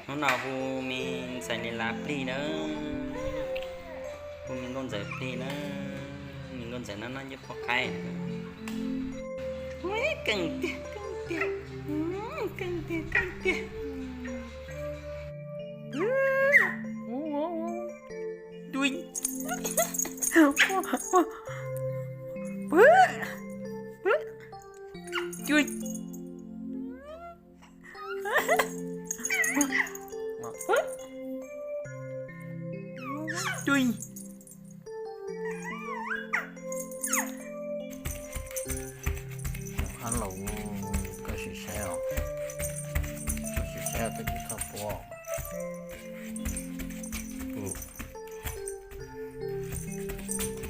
Hnub no hu me ntxhais Lis Las plig nawb, hu me Nkauj Ntxawm plig nawb, me Nkauj Ntxawm no noj ncuab poj qaib. Keej tiag, keej tiag, keej tiag, keej tiag. Koj sim saib os, koj sim saib koj tus thoj puab.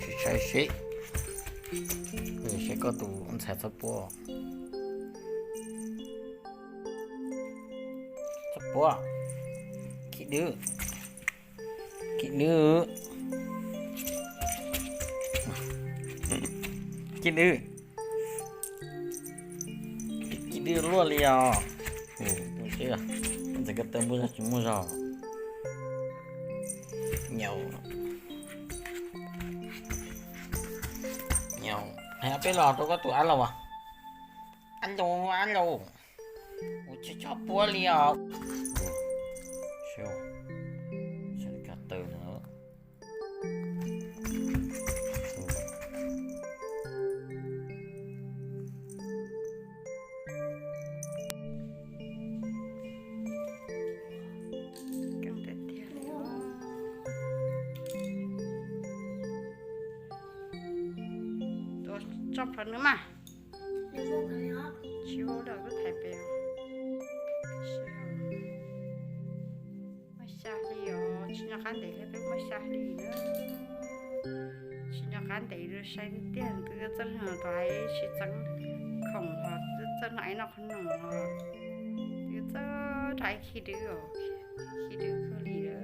Sim saib seb, saib koj tus ntxhais thoj puab. Thoj puab, khib dwb, khib dwb, khib dwb, khib dwb luaj li os. Ntxhais ko taw npua zog tsis muaj zog. Nyaum, nyaum, hais peb los rau koj tus ab laus as. Ab laus, ab laus, kuv tsis tshua puab li os. Seb, seb li ko taw no. Tso plhuav nws mas. Tsis ua lawm, twb thaiv pem. Muaj xya hli os, tsis nyob qab ntev thiab twb muaj xya hli na. Tsis nyob qab ntev, sai tiag tiag, twb txawj tau hais tsis txeeb khoom os, twb txawj noj ib noj qhov no os, twb txawj rau ib khib dwb os, khib dwb kawg li lawm.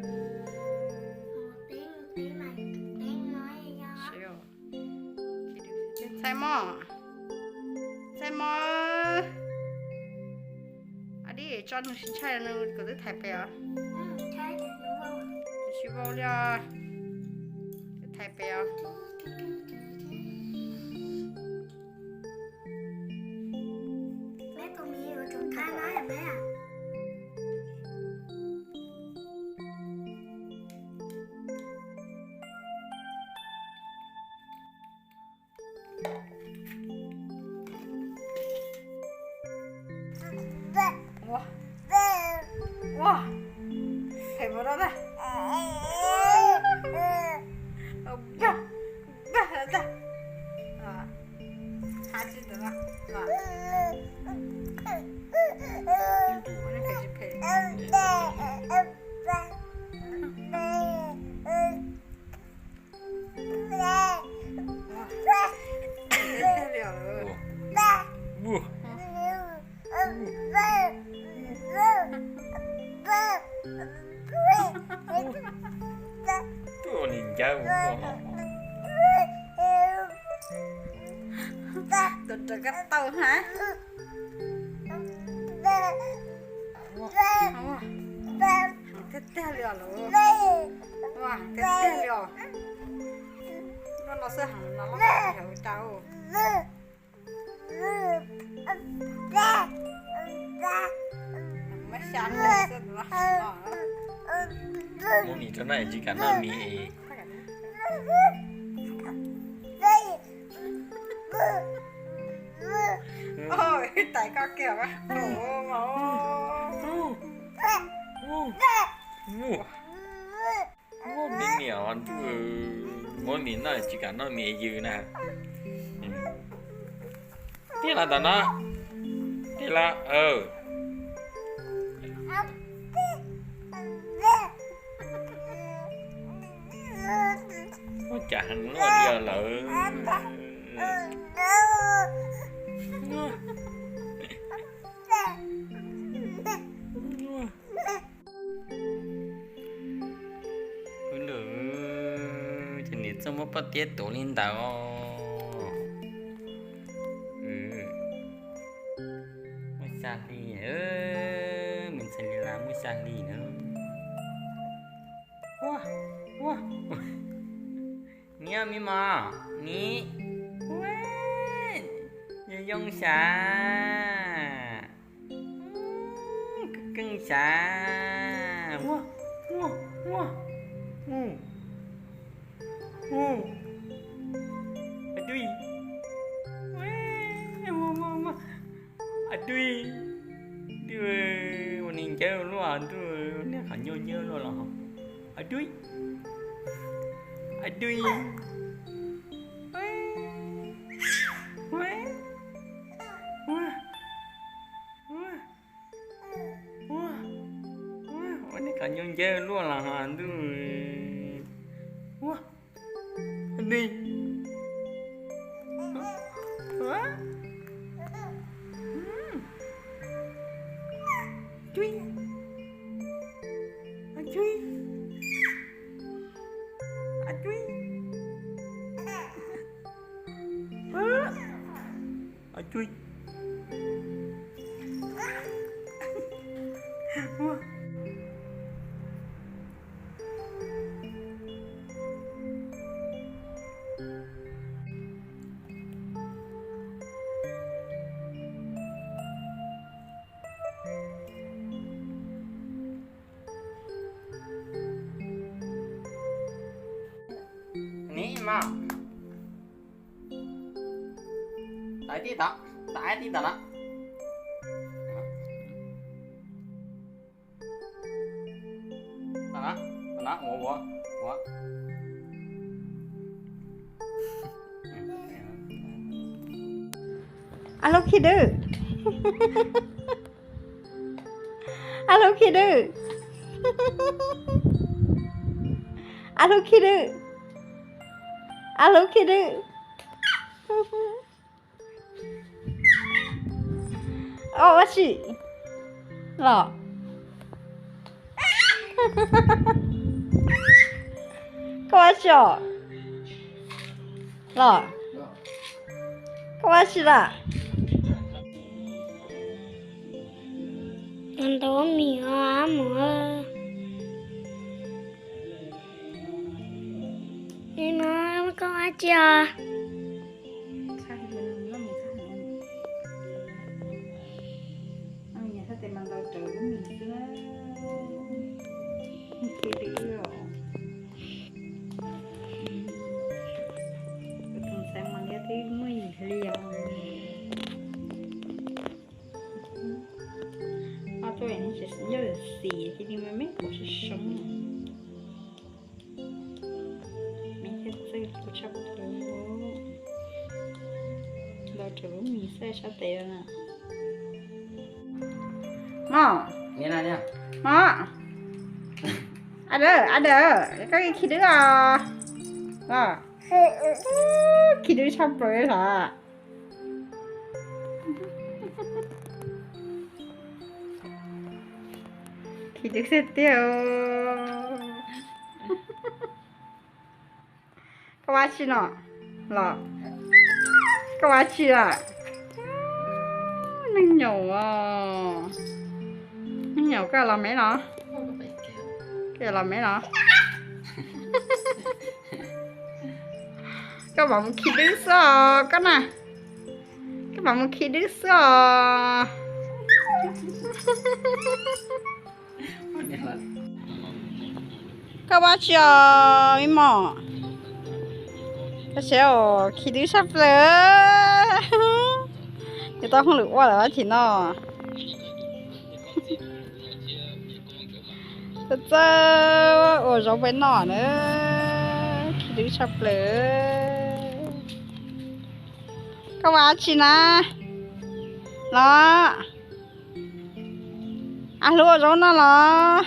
Ntxhais mos, ntxhais mos, a dib tso nws sib ntshai, nws kuv twb thaiv pem os. Nws tsis vau li os, twb thaiv pem os. Ua, ua, phem ua luaj na. Phem ua luaj na. Tuaj ua li ncawg ua. Tus ntawd koj tau hab. Heev tiag tiag li os lawm. Heev tiag tiag li os. Lub no xwb heev no loj heev cas. Muab mis rau na, tsis kam noj mis. Tais koj kiag. Muab mis niam ntuj, muab mis noj tsis kam noj mis yws na. Tiag los tom no, tiag los. Ua cas heev luaj li lawm. Ub, lwm ces nws txawj muab pob tiab tuav li ntawd os. Muaj xya hli, me ntxhais Lis Las muaj xya Li na. Ua, ua. Niam, me mos, niam. Ua, zoo zoo sav. Keej keej sav. Ua, ua, ua. U, u. Ua, ua, ua, ua. Ua, ua, ua niag ncawg luaj ntuj, niag qhov ncauj ncawg luaj los. Ua, ua. Ua, ua. Ua, ua. Ua, ua, ua niag qhov ncauj ncawg luaj los ntuj. Ua, ua. Ua, ua. Cui. Ua, cui. Ua, cui. Ua, cui. Ua. Niam mos. Tawm tib tom, tawm tib tom no. Tom no, tom no, ua, ua, ua. A lub khib dwb. A lub khib dwb. A lub khib dwb. A lub khib dwb. Ua ua tsi los? Koj ua tsi os? Los, koj ua tsi lawm? Ntau mis os mos. Nim no koj ua tsi os? Tus ntxhais mas liab twb muaj yim hli os. Ob tug ntawd tseem yog xim cia li me me kuv tsis soob. Me thiaj txawj hlub tshaj plaws. Ntaus raws lub mis xwb sab tes na. Mos, mos, a dawm, a dawm, koj khib dwb os. Khib dwb tshaj plaws los. Khib dwb xwb tiag. Koj ua tsi no los? Koj ua tsi lawm? Neeg nyaum, neeg nyaum koj los me no, koj los me no. Koj mam mus khib dwb xwb os koj na. Koj mam mus khib dwb xwb os. Koj ua tsi os me mos? Koj saib os, khib dwb tshaj plaws. Yuav tau hauj lwm ua lawm tim no. Txawj txawj ua zaub peb noj na, khib dwb tshaj plaws. Koj ua tsi na los? A hlub ua zaub noj los?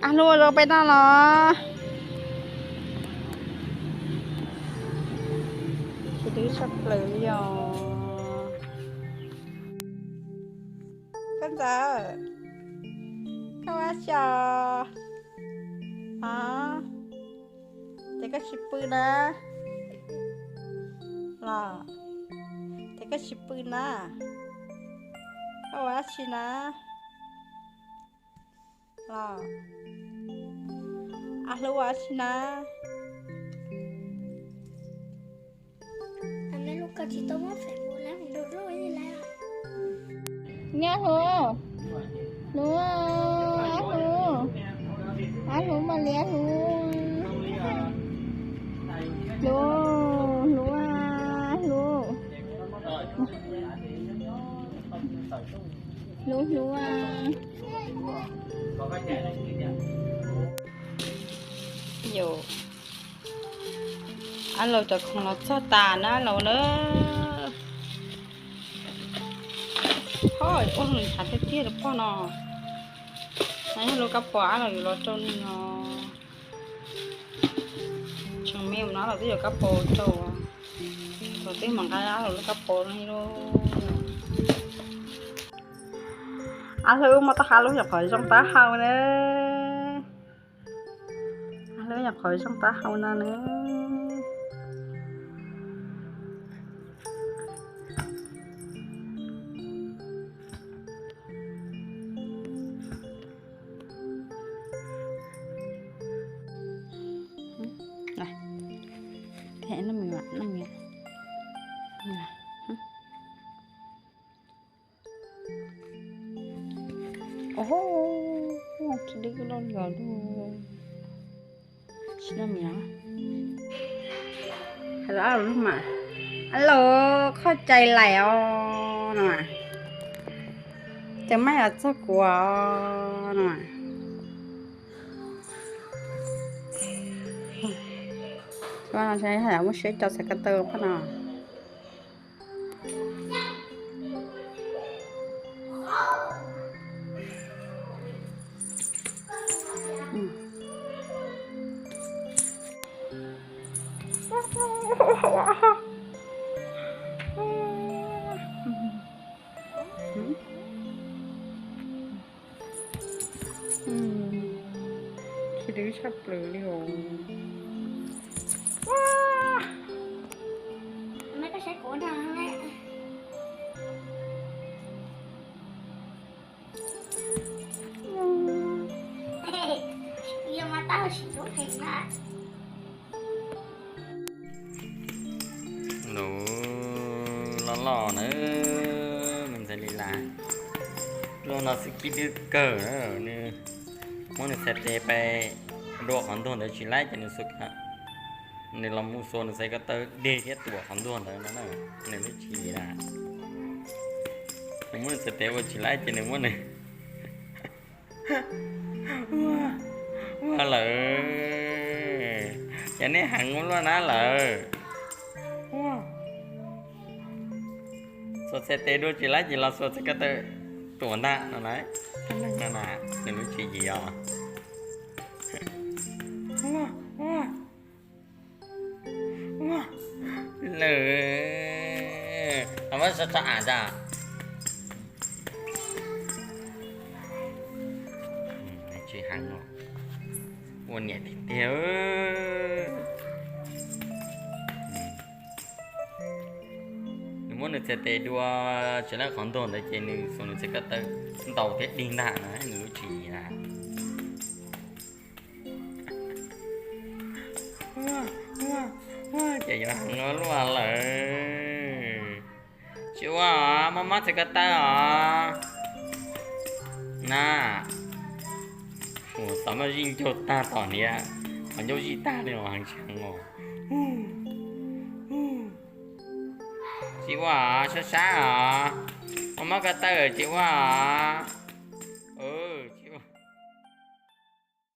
A hlub ua zaub peb noj los? Khib dwb tshaj plaws li os. Koj ntxawm, koj ua tsi os? Ces koj tsis pw na los? Ces koj tsis pw na? Koj ua dab tsi na? Los, a hlub ua tsi na. Nyab hlub, hlub, a hlub, a hlub mas li a hlub, hlub, hlub, hlub, hlub, hlub. Yus, ab laus cov khoom los txog tas na laus na. Ho ua hwj hav tiag tiag rau pog no. No yog lub kab pos ab laus yuav los rau nws no. Tseem me no los twb yuav kab pos rau, los twb mam nqa ab laus lub kab pos no lauj. Ab hlub muaj toj qab lub nyuam qhuav zoo taub hau na. Ab hlub nyuam qhuav zoo taub hau no na. Tsis dwb loj li os lauj. Tsis loj li os. Hais rau ab laus lub mas, ab laus, koj cais lais os no, ces maj los txog kuv os no. Muaj siab coj txhais ko taw pab no. Khib dwb tshaj plaws li os. Lus loj loj na, me ntxhais Lis Las, lub no xwb khib dwb kawg na. Nws muab nws txhais tes pais dua qhov ntuag ntawd tsis laib ces nws xu, nws los mus xuas nws txhais ko taw deg thiab tuam qhov ntuag ntawd no na, nws lub tswv yim na. Nws muab nws txhais tes ua tsis laib ces nws muab nws ua lawm. Ces nej heev ua luaj na lawm. Xuas txhais tes dua tsis laib ces los xuas txhais ko taw tuam ntag no na. Nws lub tswv yim os. Lawm, los muab tso tso am tso. Tsis heev, ua niam tiag tiag. Nws muab nws txhais tes dua tsis laib qhov ntuag ntawd ces nws xuas nws txhais ko taw ntaus thiab dig ntag na, nws lub tswv yim na. Ces yuav heev ua luaj lawm. Tsis ua os, mob mob txhais ko taw os. Na, ua xav muab zij ncaug tag tom niag qhov ncauj zij tag li os, heev tsis heev os. Tsis ua os, sab sab os. Mob mob ko taw tsis ua os.